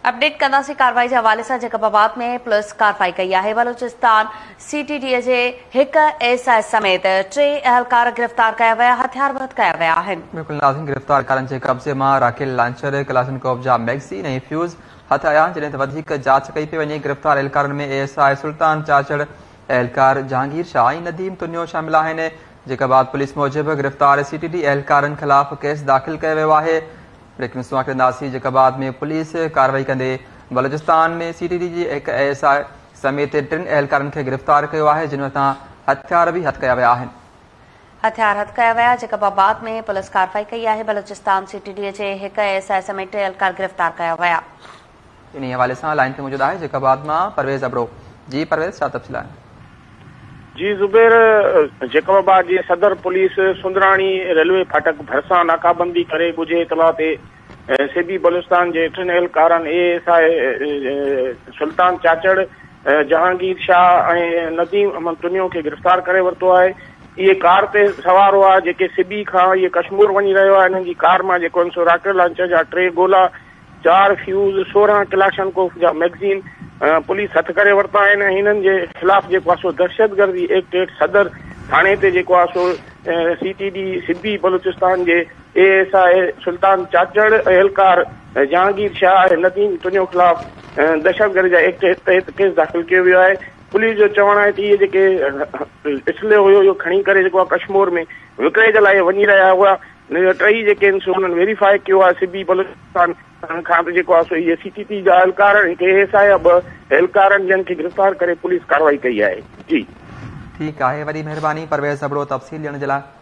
Update ڪنداسين ڪارروائي جي حوالي سان جيڪب آباد ۾ پوليس ڪارروائي ڪئي آهي بلوچستان سي ٽي ڊي جي هڪ ايس I سميت ٽي اهلڪار گرفتار ڪيا ويا هٿيار به هٿ ڪيا ويا آهن. بلڪل ناظرين گرفتار ڪارن جي قبضي مان راڪيٽ لانچر، ڪلاشنڪوف جا ميگزين ۽ فيوز هٿ آيا جڏهن ته وڌيڪ جاچ ڪئي پئي وڃي گرفتار اهلڪارن ۾ اي ايس I سلطان چاچڙ، اهلڪار جهانگير شاهه ۽ نديم تنيو شامل آهن جيڪب آباد پوليس موجب گرفتار سي ٽي ڊي اهلڪارن خلاف ڪيس داخل ڪيو ويو آهي. بريڪنگ نيوز ڪنداسين جيڪب آباد ۾ پوليس ڪارروائي ڪندي بلوچستان ۾ سي ٽي ڊي جي هڪ اي ايس I سميت ٽن اهلڪارن کي گرفتار ڪيو آهي جن وٽان هٿيار به هٿ ڪيا ويا آهن. هٿيار هٿ ڪيا ويا جيڪب آباد ۾ پوليس ڪارروائي ڪئي آهي بلوچستان سي ٽي ڊي جي هڪ اي ايس I سميت ٽي اهلڪار گرفتار ڪيا ويا. انهي حوالي سان لائين تي موجود آهي جيڪب آباد مان پرويز ابڙو جي پرويز ڇا تفصيل آهن. جي زبير، جيڪب آباد جي صدر پوليس سندراڻي ريلوي ڦاٽڪ ڀرسان ناڪابندي ڪري ڳجهي اطلاع تي سبي بلوچستان جي ٽن اهلڪارن اي ايس I سلطان چاچڙ، جهانگير شاهه ۽ نديم احمد تنيو کي گرفتار ڪري ورتو آهي. اهي ڪار تي سوار هئا جيڪي سبي کان اهي ڪشمور وڃي رهيا هئا. انهن جي ڪار مان جيڪو آهن سو راڪيٽ لانچر جا ٽي گولا، چار فيوز، 16 ڪلاشنڪوف جا ميگزين پوليس هٿ ڪري ورتا آهن ۽ هنن جي خلاف جيڪو آهي سو دهشتگردي ايڪٽ هيٺ صدر ٿاڻي تي جيڪو آهي سو سي ٽي ڊي سبي بلوچستان جي اي ايس I سلطان چاچڙ، اهلڪار جهانگير شاهه ۽ نديم تنيو خلاف دهشتگردي جا ايڪٽ تحت ڪيس داخل ڪيو ويو آهي. پوليس جو چوڻ آهي ته اهي جيڪي اسلحو هيو اهو کڻي ڪري جيڪو آهي ڪشمور ۾ وڪري جي لاء وڃي رهيا هئا. ٽئي جيڪي آهن سو انهن ويريفائي ڪيو آهي سبي بلوچستان کان ته جيڪو آهي سو اهي سي ٽي ڊي جا اهلڪار آهن هڪ اي ايس I ۽ ٻه اهلڪار آهن جن کي گرفتار ڪري پوليس ڪارروائي ڪئي آهي جي. ٺيڪ آهي وڏي مهرباني پرويز ابڙو تفصيل ڏيڻ جي لاء.